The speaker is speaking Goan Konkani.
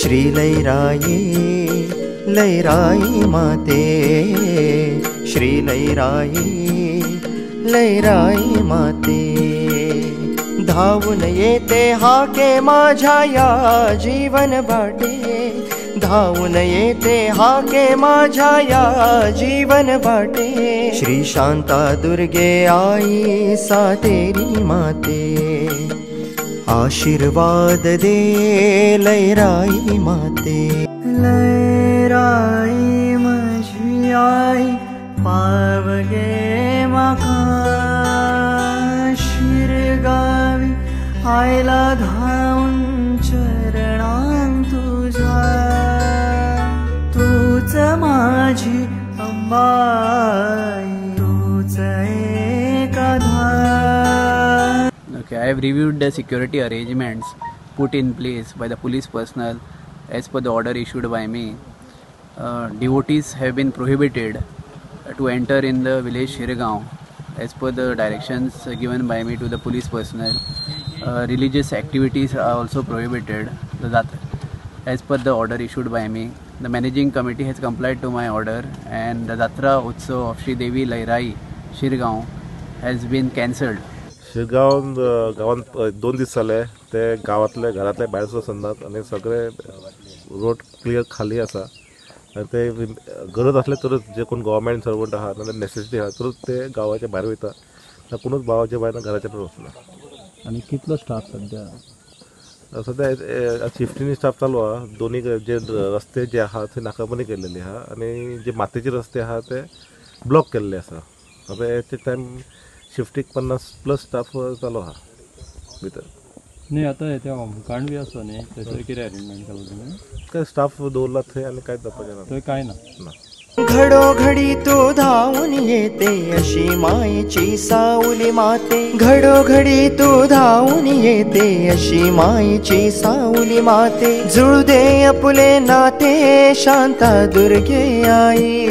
श्री लैराई लैराई माते, श्री लैराई लैराई माते। धावून येते हाके माझ्या या जीवन वाटे, धावून येते हाके माझ्या या जीवन वाटे। श्री शांता दुर्गे आई सातेरी माते, आशीर्वाद दे लैराई माते। लैराई माझी आई पावगे माका, शिरगावी आयला धावून चरणां तुझ्या। तूच माझी अंबाई, तूच एक आधार। Okay, I have reviewed the security arrangements put in place by the police personnel as per the order issued by me. Devotees have been prohibited to enter in the village Shirgaon as per the directions given by me to the police personnel. Religious activities are also prohibited as per the order issued by me. The managing committee has complied to my order and the Jatra Utsav of Shri Devi Lairai Shirgaon has been cancelled. Shirgaon गांवांत 2 दीस जाले ते गांवांतले घरांतले भायर वचनात आनी सगळे रोड क्लियर खाली आसा आनी ते गरज आसले तरच जे कोण गव्हर्मेंट सर्वंट आहा नाल्यार नेसेसिटी आहा तरच ते गांवाच्या भायर वयता, ना कोणूच गांवाच्या भायर ना घराच्या भायर वचना। आनी कितलो स्टाफ सद्या? सद्या शिफ्टींनी स्टाफ चालू आहा। दोनी जे रस्ते जे आहा ते नाकाबंदी केल्लेली आहा आनी जे मातयेचे रस्ते आहा ते ब्लॉक केल्ले आसा। आतां एट ए टायम शिफ्टीक 50 प्लस स्टाफ चालू आहा भितर। न्ही आतां ते होमकांड बी आसा न्ही, थंयसर कितें अरेंजमेंट केला तुमी? काय स्टाफ दवरला थंय आनी कांयच जावपाचें ना, थंय कांय ना। घडोघडी तू धावून येते अशी मायेची सावली माते, घडोघडी तू धावून येते अशी मायेची सावली माते। जुळू दे आपुले नाते शांता दुर्गे आई,